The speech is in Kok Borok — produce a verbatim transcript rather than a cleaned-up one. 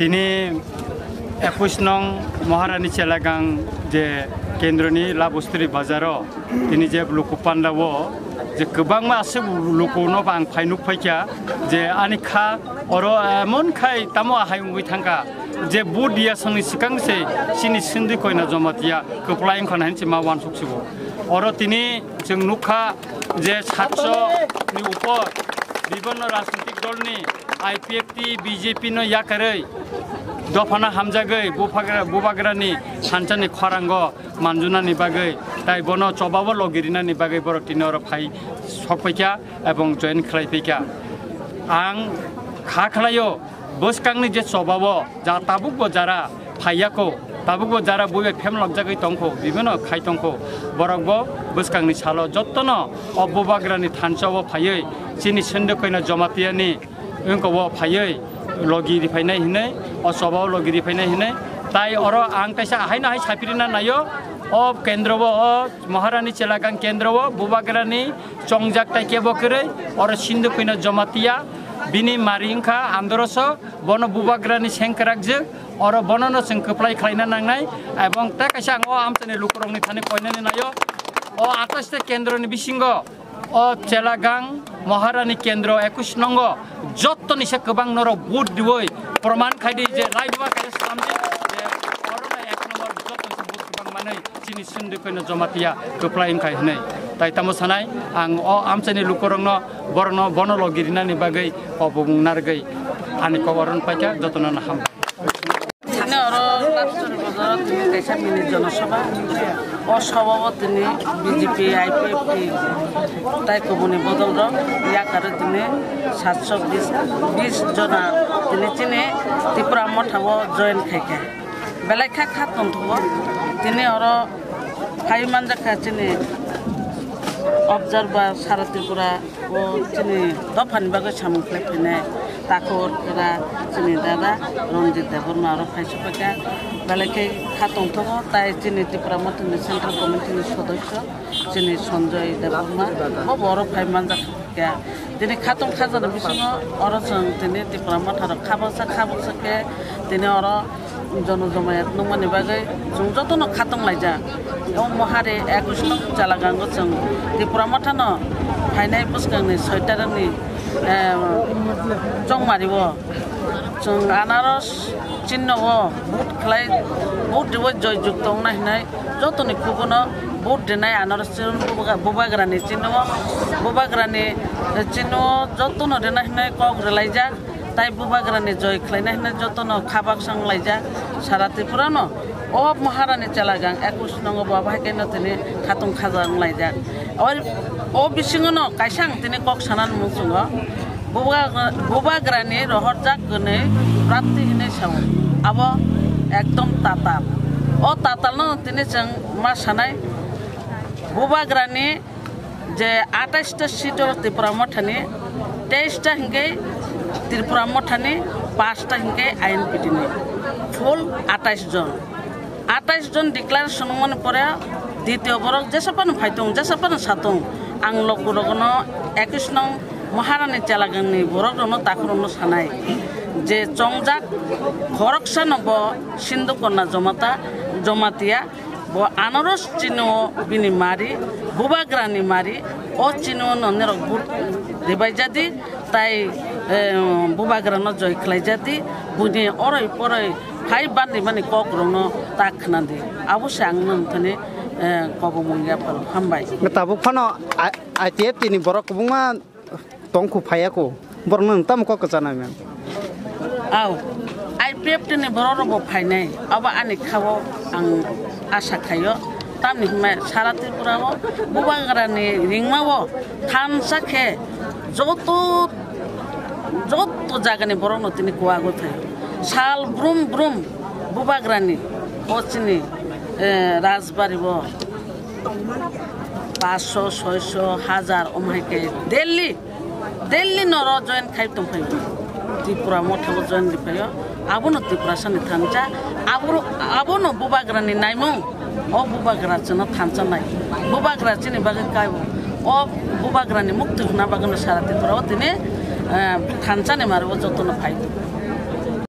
Tini ekush nong Maharani Chelagang je kendroni Labustri bazaro tini je luku pandao je kwbangma aswk lukuno bo ang phai nuk phaikha je ani kha oro emon khai tamo ahai wngwi thangkha je vote diya songni swkang se chini Sindhu Koina Jamatia kwplai wngkha na hinwi ma uansuk sibo. Oro tini chwng nukha je satsho ni upor bibhinno rajnitik dolni I P F T, B J P no yakarwi dophano hamjagwi bubagra-, bubagrani thansa ni khorang o manjunani bagwi tai bono choba o logi rinani bagwi borok tini oro phai sokphaikha ebong join khlai phaikha. Ang kha khlaio bwskangni je choba o ja tabuk bo jara phaiya kho, tabuk bo jara bui bai phem lok jagwi tong kho, bibhinno khai tong kho, borok bo bwskangni salo jottono o bubagrani thansa o phaiwi chini Sindhu Koina Jamatia ni wngkha o phaiwi logi riphainai hinwi, o choba o logi riphainai hinwi. Tai oro ang kaisa ahaino hai sapirina naio, o kendro o, o Maharani Chelagang kendro o bubagrani chongjak tai kebo kwrwi, oro Sindhu Koina Jamatia bini mari wngkha androso, bono bubagrani sengkrak jwk, oro bonono chwng kwplai khlaina nangnai, ebong tei kaisa ang o amchaini lukurokni thani koinani naio, o atais ta kendroni bisingo o Chelagang Maharani kendro ekush nongo jottoni se kwbang norok vote diwi proman khai di je lai buba kaisa slam di je oro na ek number jottoni se vote kwbang manwi chini Sindhu Koina Jamatia kwplai wngkha hinwi. Tai tamo sanai ang o amchaini lukurokno borokno bono logi rinani bagwi kobong narwgwi ani kok oro paikha jotono no ham. Tini oro Labstri bazaro tini kaisa mini jonosabha. O sabha o tini B J P, I P F T tai kubuni bodol rok yakarwi tini satsho bis, bis jona tini chini Tipra Motha o join khaikha. Belai kha kha tongthogo. Tini oro phai manjakha chini observer sara Tripura. O chini dophani bagwi samung khlai phainai takhuk kra chini dada Ranjit Debbarma oro phai sokphaikha. Belai khe kha tongthogo, tai chini Tipra Mothani Central Committee ni sodosyo chini Sanjoy Debbarma bo bo oro phai manjak kha. Tini khatong khajana bisingo oro chwng tini Tipra Motha rok khabaksa khabaksa khe tini oro jono jomayat nukmani bagwi chwng jotono khatong laijak. O Mohari ekush nong Chelagango chwng Tipra Mothano phainai bwskangni soitarani, eh, chongmario chwng anaros chinno o vote khlai, vote riwi joy jukto wngna hinwi jotoni kubuno vote rinai anaros chinno bubagra-, bubagrani chinno o, bubagrani, eh, chinno o jotono rina hinwi kok rwlaijak. Tai bubagrani joy khlaina hinwi jotono kha baksa wnglaijak sara Tripurano. O Maharani Chelagang ekush nongo bo abo hai khe no tini khatong khaja wnglaijak. O, o bisingono kaisa ang tini kok sanani muchungo. Bubagra-, bubagrani rohorjak kwnwi prarthi hinwi sao. Abo ekdom tatal. O tatalno tini chwng ma sanai bubagrani je atais ta seat o Tipra Mothani, teis ta hinkhe Tipra Mothani, paanch ta hinkhe I N P T ni. Full atais jon. Atais jon declaration wngmani pore ditiyo borok jesa phano phaitung, jesa phano satung, ang lokurokno ekush nong Maharani Chelagangni borok rokno takhurokno sanai je chongjak khoroksano bo Sindhu Kanya Jamata, Jamatia, bo anaros chini o bini mari, bubagrani mari, o chini o no norok vote ribai jadi, tai, eh, bubagrano joy khlai jadi, bini oroi poroi hai bandi mani kok rokno ta khna di. Abo se ang nang thani, eh, kobomung ya phano hambai. Tabuk phano I-, I P F T ni borok kwbangma tongkhu phaiya kho, borokno nwng tamo kok kwchanai mem? Au, I P F T ni borok rok bo phainai, abo ani khao ang asa khaio. Tamni hwnmai sara Tripura o bubagrani ringma o thansa khe joto, joto jagani borok no tini kuagwi phaio. Sal brum brum bubagrani o chini, eh, Rajbari o. Paanch sho, soi sho, hajar, omo hai khe daily, daily noro join khai tong phaio. Tipra Motha bo join ri phaio. Abono Tiprasa ni thansa, abo, abono bubagra ni naimung. O bubagra chwngno thansa nai. Bubagra chini bagwi kaibo. O bubagra ni mukti hwnna bagwi no sara Tripura o tini, eh, thansa ni mari o joto no phai.